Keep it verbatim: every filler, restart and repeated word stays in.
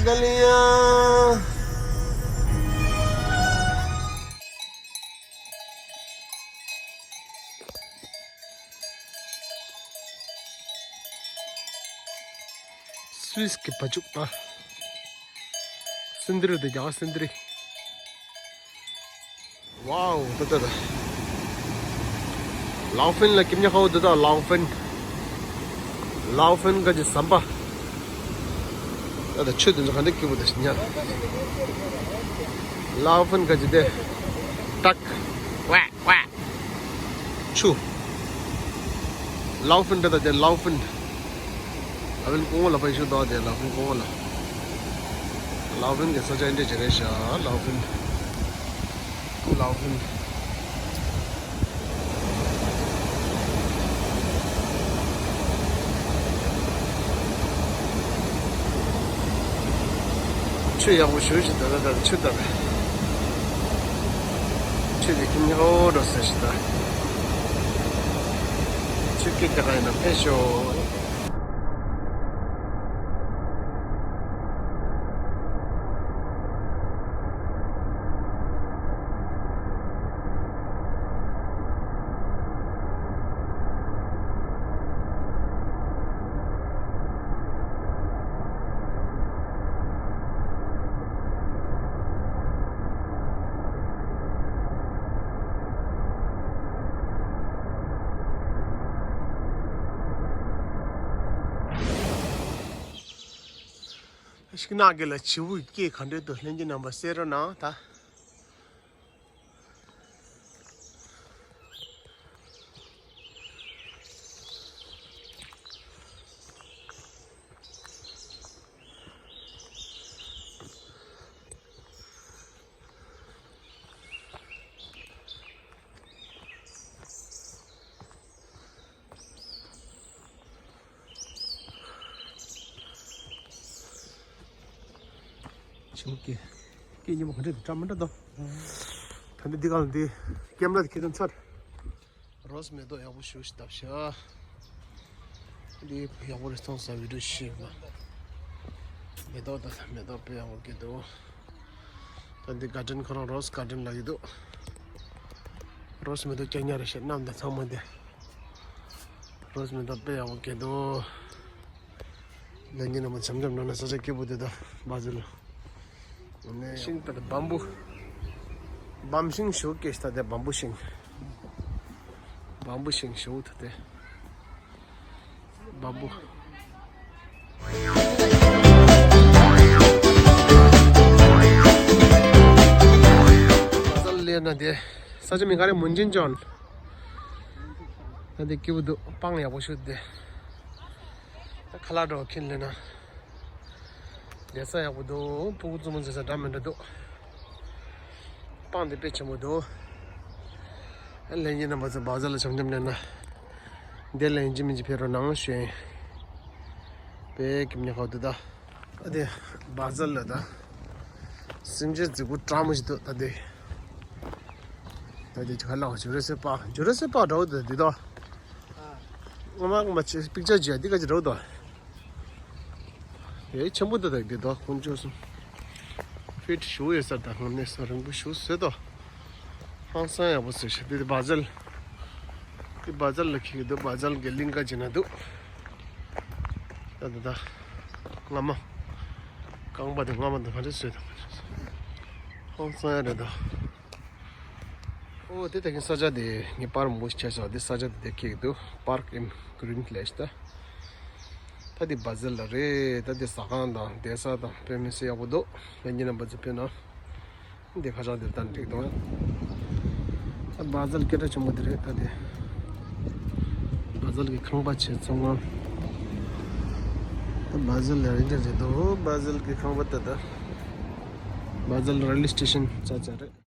गलियां। སུད་སི་གི་བ་ཕྱུགས་པ། སེ་འབྲས་དེ་རྒྱ་སེ་འབྲས། ཝའོ། ད་ད་ད། ལའོ་ཧྥིན་ལ་ཀིམ་ཉ་ཧའོ། ད་ད་ལའོ་ཧྥིན། ལའོ་ཧྥིན་ག་ཅི་ཟམ་པ། ད་ད་ཆུ་དེ་ཚོ་ག་འདྲ་སྐྱིད་པོ་དེ་ཉ། ལའོ་ཧྥིན་ག་ཅི་དེ། ཏག་ཝ་ཝ། ཆུ། ལའོ་ཧྥིན་འདྲ་ད་དེ་ལའོ་ཧྥིན། ལའོ་ཧྥིན་ཀོང་བོ་ལ་ཕན་ཤུ་དོ་དེ་ལའོ་ཧྥིན་ཀོང་བོ་ལ། ལའོ་ཧྥིན་གྱི་ས་ཆ་འདྲ་ཅི་རེད་ཤག་ལའོ་ཧྥིན། ལའོ་ཧྥིན། ཆུ་ཡག་པོ་ཞུ་ཞིག་ད་ད་ད་ཆུ་ད་ད། ཆུ་དེ་ཁྱིམ་ཉོ་འགྲོ་ཟེར་ཞིག་ད། ཆུ་སྐད་རྒྱག་ག་ཡིན་ན་ཕེབས་ཤོག་ཤིང་ནགས་ཀྱི་ལ་བྱིའུ་སྐད་ག་འདྲས་འདུག་ལྷན་རྒྱས་རྣམ་པ་གསན་རོགས་གནང་ད། ཆུ་སྐྱེས། སྐྱེས་ཉི་མ་ག་འདྲ་འདུག་འདྲ་མི་འདྲ་འདུག་ད་འདི་འདི་ག་ལ་འདི་སྐྱེམས་ལ་ཁྱེད་ཚོ་ཚར། རོ་སི་མེ་ཏོག་ཡག་པོ་ཞེ་པོ་ཞིག་བཏབ་ཤག་འདི་ཡག་པོ་རེད། མཐོང་ས་བི་ཌིའོ་ཞིག་ཡིན་པ། མེ་ཏོག་དང་མེ་ཏོག་དཔེ་ཡག་པོ་སྐྱེས་འདུག་ད་འདི་གར་ཌེན་ཁོ་རང་རོ་སི་གར་ཌེན་ལབ་ཀྱི་འདུག་རོ་སི་མེ་ཏོག་རྐྱང་རྐྱང་རེད་ཤག་གནམ་དང་ཚང་མ་འདི། རོ་སི་མེ་ཏོག་དཔེ་ཡག་པོ་སྐྱེས་འདུག་ལྷན་རྒྱས་རྣམ་པ་འཆམ་འཆམ་གནང་ན་ས་ཆ་སྐྱིད་པོ་འདི་དང་བ་ཟི་ལ། ཤིང་དང་བམ་བུ། བམ་ཤིང་ཞུ་སྐད་ཤི་ད་དེ་བམ་བུ་ཤིང་། བམ་བུ་ཤིང་ཞུ་ད་དེ། བམ་བུ། ས་ལེ་ན་དེ། ས་ཆ་མིང་ག་རེ་མུན་ཅིན་ཅོན། ད་དེ་སྐྱིད་པོ་འདུག་སྤང་ཡག་པོ་ཞིག་དེ། ད་ཁ་ལག་འགྲོ་ཁྱིམ་ལེ་ན། བསྡད་ས་ཡག་པོ་འདུག་ཕྲུ་གུ་བཙུན་མོ་བསྡད་ས་འདྲ་མི་འདྲ་འདུག་སྤང་འདི་དཔེ་ཆེན་པོ་འདུག་ལྷན་རྒྱས་རྣམ་པ་ཚོ་བ་ཟི་ལ་འཆམ་འཆམ་སླེབས་ན། འདི་ལ་ཡིན་གཅིག་མིན་གཅིག་ཕེབས་རོགས་གནང་ཞུ་ཡིན། དཔེ་སྐྱིད་པོ་ཉོ་ཁ་འདུག་ད། ཨ་དེ་བ་ཟི་ལ་ད། སེམས་ཅན་རྫིག་པོ་སྤྲང་མོ་ཞིག་འདུག་ད་དེ། ད་དེ་ག་ལ་ཇུ་རེ་སི་པཱག་ཇུ་རེ་སི་པཱག་འདྲ་བོ་འདུག་འདི་དོ། ངོ་མ་ངོ་མ་ཆེ་པིག་ཅར་བརྗེ་འདི་ག་ཅིག་འདྲ་བོ་འདུག་དེ་ཆེན་པོ་འདུག་ད་འདི་དོ་ཁོང་ཆོ་སོང་། ཕིཊ་ཞུ་ཡོད་ས་ད་ཧང་ནས་སོ་རིང་པོ་ཞུ་ཟེར་དོ། ཧང་སང་ཡག་པོ་ཟེར་ཤག་འདི་བ་ཟི་ལ། འདི་བ་ཟི་ལ་ལ་ཁེལ་གི་འདུག་བ་ཟི་ལ་གི་གླིང་ག་ཅིག་ན་འདུག་ད་ད་ད། རྔ་མ། རྐང་པ་དེ་རྔ་མ་དེ་ག་འདྲ་བཟོས་དང་། ཧང་སང་ཡ་རེད་ད། ཨོ་དེ་ད་གིན་ས་ཆ་དེ་ངས་པར་མང་པོ་ཞིག་བྱས་སོང་། དེ་ས་ཆ་དེ་དེ་ཁེག་འདུག Park in Green ལབ་ཤག་ད་དེ་བ་ཟི་ལ་རེད། ད་དེ་ཟ་ཁང་དང་བསྡད་ས་དང་དཔེ་མི་སྲིད་ཡག་པོ་འདུག་ལྷན་རྒྱས་རྣམ་པ་ཚོ་ཕེབས་ན། འདི་ཁ་བྱང་འདིར་བཏང་འགྲིག་འདུག་ད་བ་ཟི་ལ་སྐད་གྲགས་ཆེན་པོ་འདི་རེད་ད་དེ། བ་ཟི་ལ་གི་ཁང་པ་ཆེ་ཚང་མ། ད་བ་ཟི་ལ་རེད་འདྲ་རེད་འདུག་བ་ཟི་ལ་གི་ཁང་པ་ད་ད། བ་ཟི་ལ་railway station ཙག་ཙག་རེད།